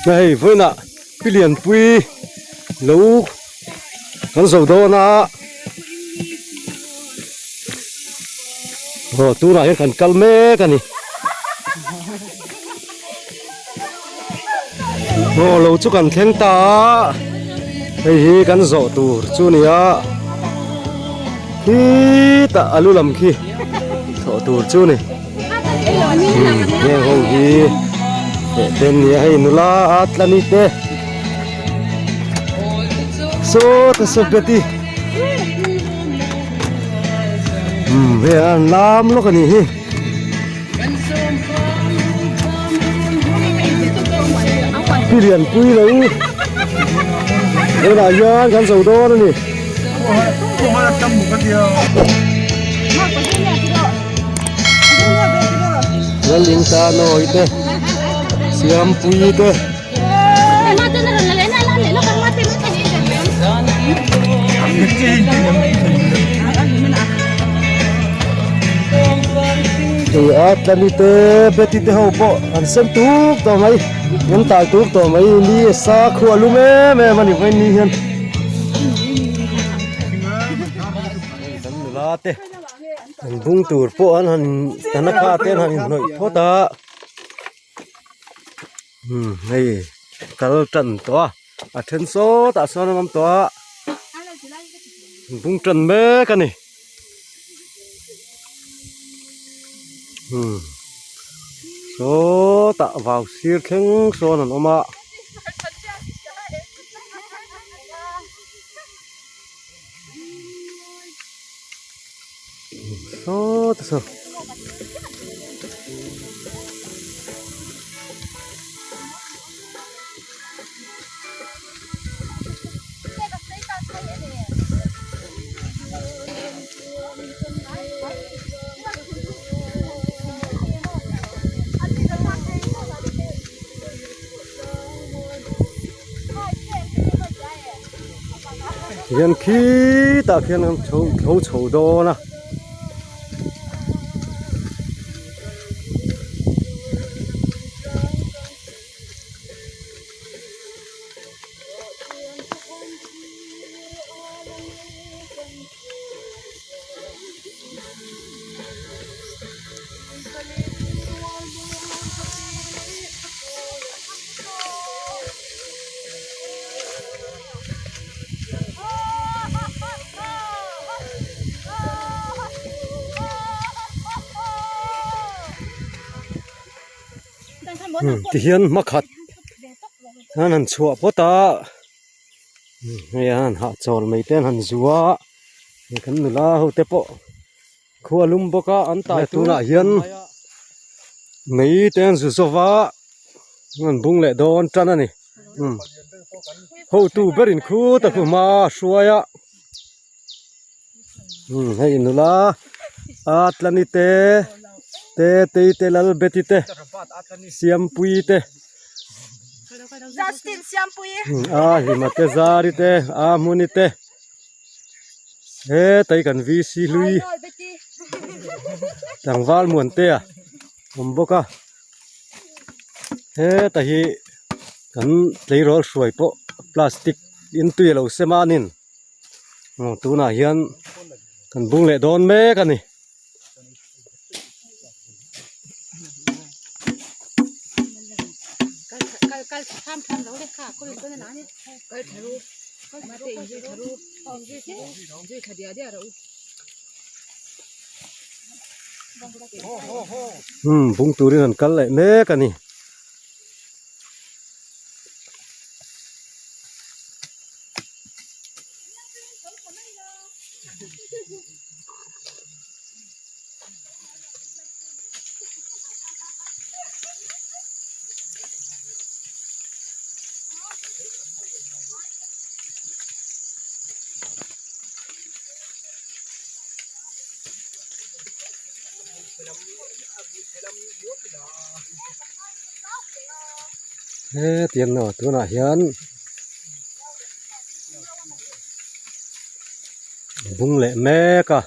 Hei vawiinah pi lianpui lo kan zo dawn a aw tunah hian kan kal mek a ni aw lo chu kan thleng ta a hei hi kan zawh tur chu a ni a khitah a lu lam khi thlawh tur chu a ni. Heng ho hi teh te an nia hei nula a tlani te sawta saw beti umm hei an lam lawk a nih hi. Pi lianpui lo tunah hian kan zo dawn a ni. Lalling ta nawi te Siampui te. Hei a tlani te Betty te ho pawh an sen tuk tawh mai an tai tuk tawh mai ni a sa khuah lum em em a ni vawiin ni hian. Kan nula te. An bung tur pawh an han tanaka te an han inhnawih phawt a umm hei kal tan tawh a a then sawtah sawn an awm tawh a an bung tan mek a ni umm sawtah vau sir thleng sawn an awm a. Sawt a saw. Hian khitah khian an chho tho chho dawn a. Tihian hmakhat an han chhuah phawt a hei an han hahchawl mai te an han zu a hei kan nula ho te pawh khua lum bawk a an tai tunah hian mei te an zu zawk a. An bung leh dawn tan a ni umm hotu berin khut a hmu hma a hruai a umm hei nula a tlani te te tei te lalbeti te siampui te a hlima te zari te a hmuni te hetai kan VC hlui tlangval muantea awm bawk a. Heta hi kan tleirawl hruai pawh plastic in tui a lo sem a anin aw tunah hian kan bung leh dawn mek a ni. Umm bung turin an kal leh mek a ni. Hetiang no tunah hian bung leh mek a.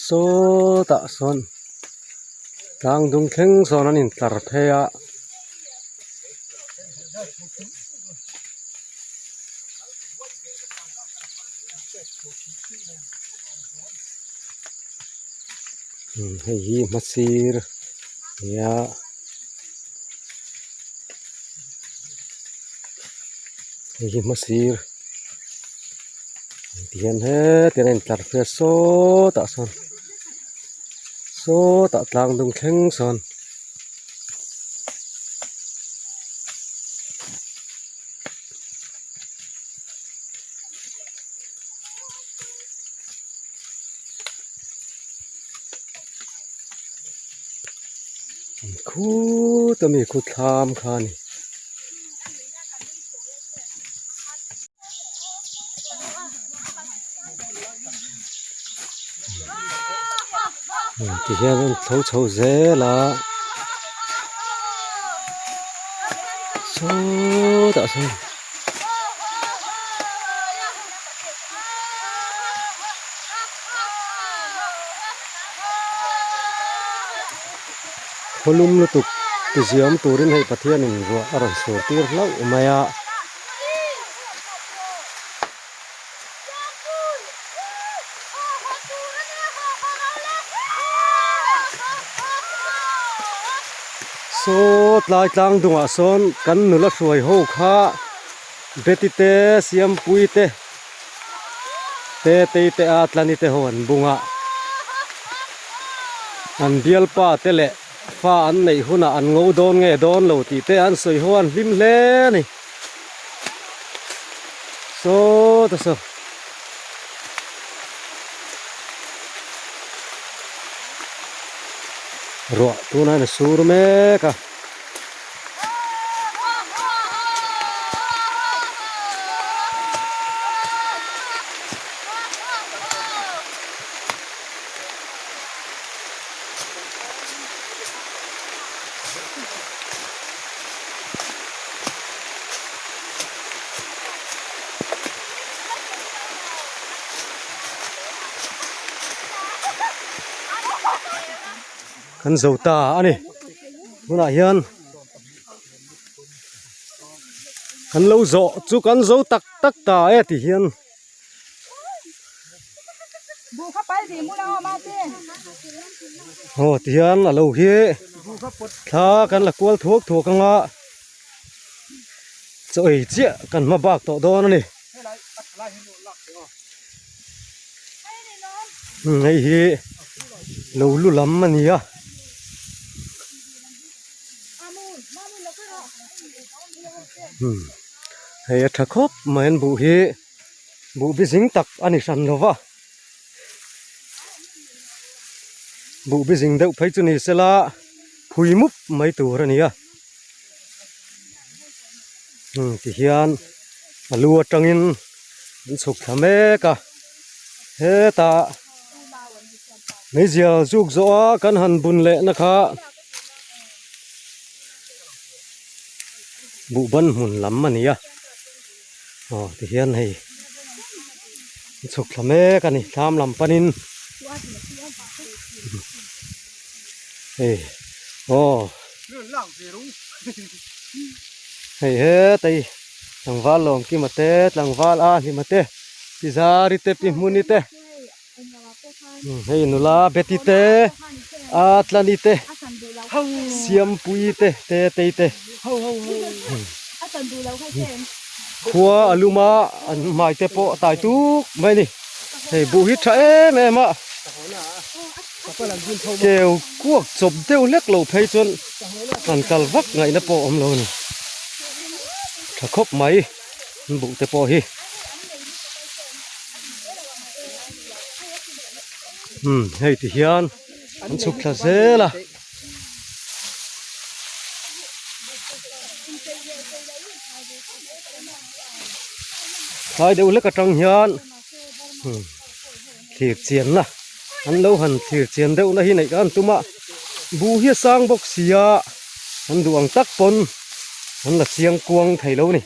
Sawtah sawn. Tlang dung thleng sawn an intlar phei a. Hei hi hmasir nia hei hi hmasir tihian hetiang a intlar phei a sawtah sawn sawtah tlang dung thleng sawn. Khuta mi khu thlam kha a ni. Tihian an tho chho zel a sawtah sawn. Khawlum lutuk ti ziam turin hei Pathianin ruah a rawn sur tir hlauh mai a. Saw tlai tlang dungah sawn kan nula hruai ho kha Betty te Siampui te te tei te a tlani te ho an bung a an bialpa te leh fa an neih hunah an ngo dawn nge dawn lo tih te an sawi ho a an hlim hle a ni. Saw ta saw. Ruah tunah hian a sur mek a. Kan zo ta a ni tunah hian kan lo zawh chu kan zo tak tak ta e ti hian. Aw tihian a lo hi thla kan la kual thuak thuak anga chaw ei chiah kan hma bak tawh dawn a ni hei hi lo lu lam a ni a. Hei a tha khawp mai an buh hi. Buh bi zing tak a ni hran lo va, buh bi zing deuh phei chu ni sela phui mup mai tur a ni a, umm tihian a lu atangin an chhuk thla mek a, hetah meizial zuk zawh a kan han bun leh na kha buh ban hmun lam a ni a. Aw tihian hei a chhuk thla mek a ni thlam lam panin hei aw hei hetai tlangval lawmkima te tlangval a hlima te pi zari te pi hmuni te hei nula beti te a tlani te siampui te te tei te khua a lum a an hmai te pawh a tai tuk mai a ni hei buh hi tha em em a keu kuak chawp deuh hlek loh phei chuan an kal vak ngaihna pawh a awm lo a ni tha khawp mai. An buh te pawh hi umm hei ti hian an chhuk thla zel a. Tlai deuh hlek atang hian umm thlir chianna an lo han thlir chian deuh na hi neih ka an tum a buh hi a sang bawk si a an duh ang tak pawn an la chiang kuang thei lo a ni.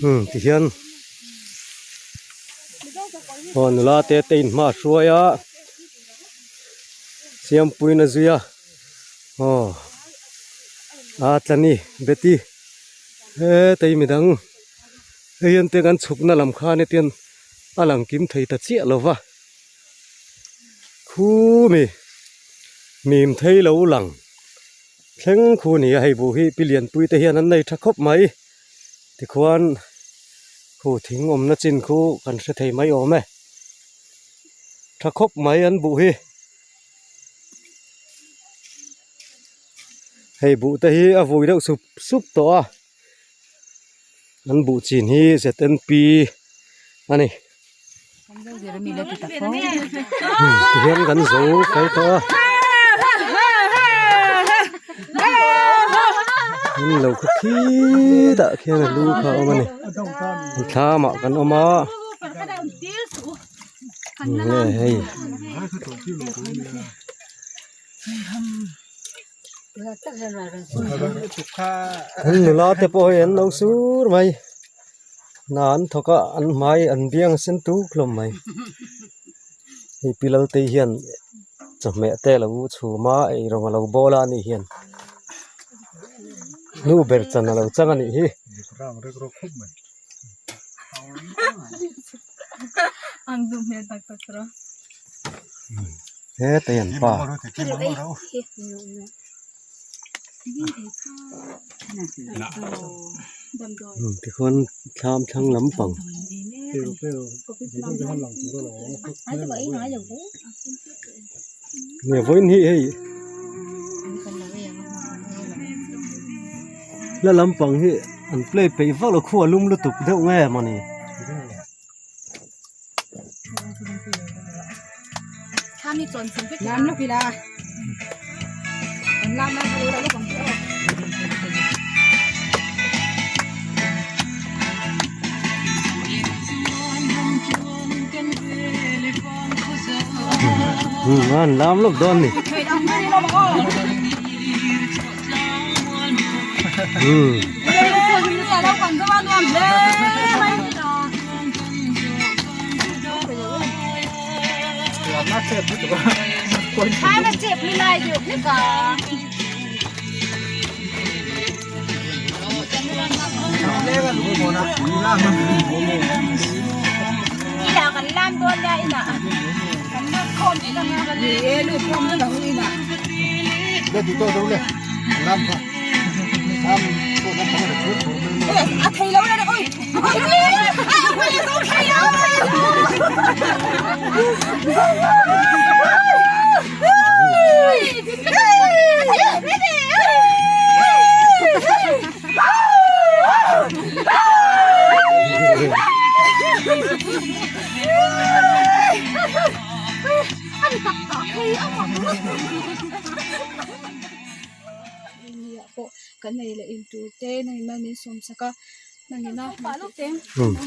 Umm tihian. Aw nula te te in hma a hruai a Siampuiin a zui a aw a tlani Betty hetei midang hei hian te kan chhukna lam khan hetiang a lang kim thei ta chiah lo va khumi mim thei lo lang thleng khu a ni a hei buh hi pi lianpui te hian an nei tha khawp mai tikhuan khu thing awmna chin khu kan hre thei mai awm e tha khawp mai an buh hi hei buh te hi a vui deuh sup sup tawh a an buh chin hi Z N P a ni tihian kan zo fel tawh a an lo khaw khitah khian a lu kha a awm a ni thlamah kan awm a nge hei. An nula te pawh hei an lo sur mai hna an thawk a an hmai an biang a sen tuk hlawm mai hei pi Laltei hian chawhmeh te a lo chhum a eirawng a lo bawl a ani hian nu ber chan a lo chang a nih hi. Hetei an pa. Tikhuan thlam thlang lampang nge vawiin hi hei la lampang hi an play peih vak lo khu a lum lutuk deuh nge mawni. An lam lawk dawn ni.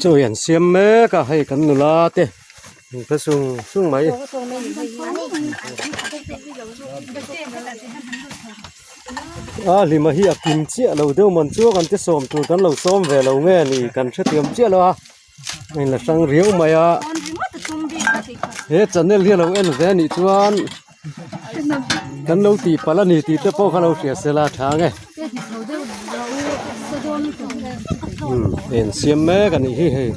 Chaw hi an siam mek a hei kan nula te an hre sung sung mai. A hlima hi a kim chiah lo deuh man chu kan ti sawm tur kan lo sawm ve lo nge ni kan hrethiam chiah lo a a inla hrang riau mai a he channel hi a lo en ve a nih chuan. Kan lo tih palh a ni tih te pawh kha lo hria se la tha ang e. Umm en siam mek a nih hi hei.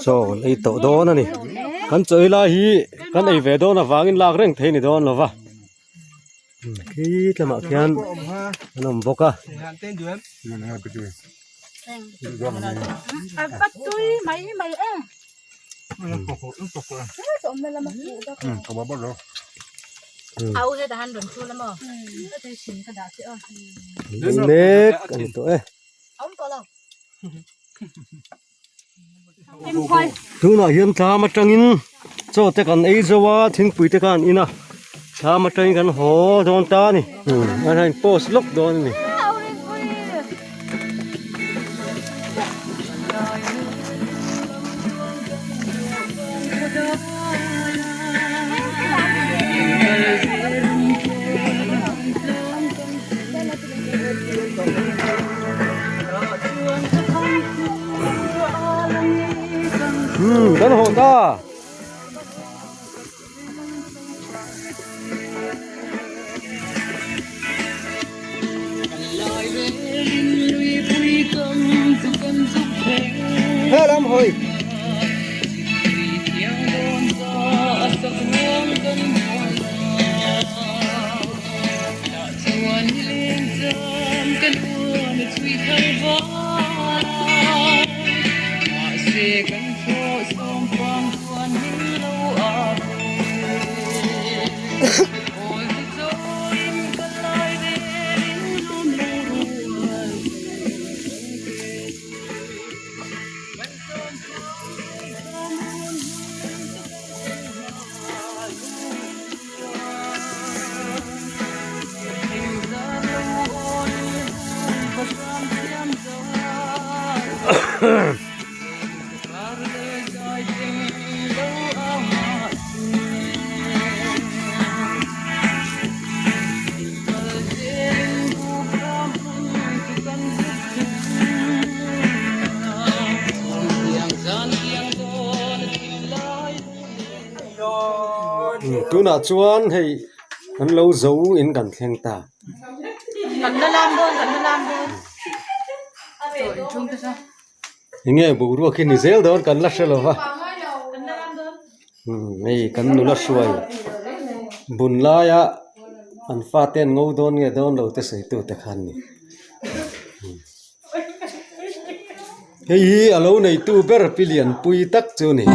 Chaw kan ei tawh dawn a ni kan chaw ei lai hi kan ei ve dawn avangin lak reng thei a ni dawn lo va khi tlangah khian an awm bawk a. Mek a ni tawh e. Tunah hian tlam atangin chaw te kan ei zo a thingpui te khan in a. Thlam atangin kan haw dawn ta a ni. An han post lawk dawn a ni. Kan haw ta. Helam hawi. Tunah chuan hei kan lo zo in kan thleng ta. Kan la lam dawn kan la lam dawn. Chaw inchhung te kha. Enge boruak hi ni zel dawn kan la hre lo va. Hei kan nula hruai bun laia an fate an ngo dawn nge dawn lo te sawi tu te kha an ni. Hei hi a lo neitu ber pi lianpui tak chu a ni.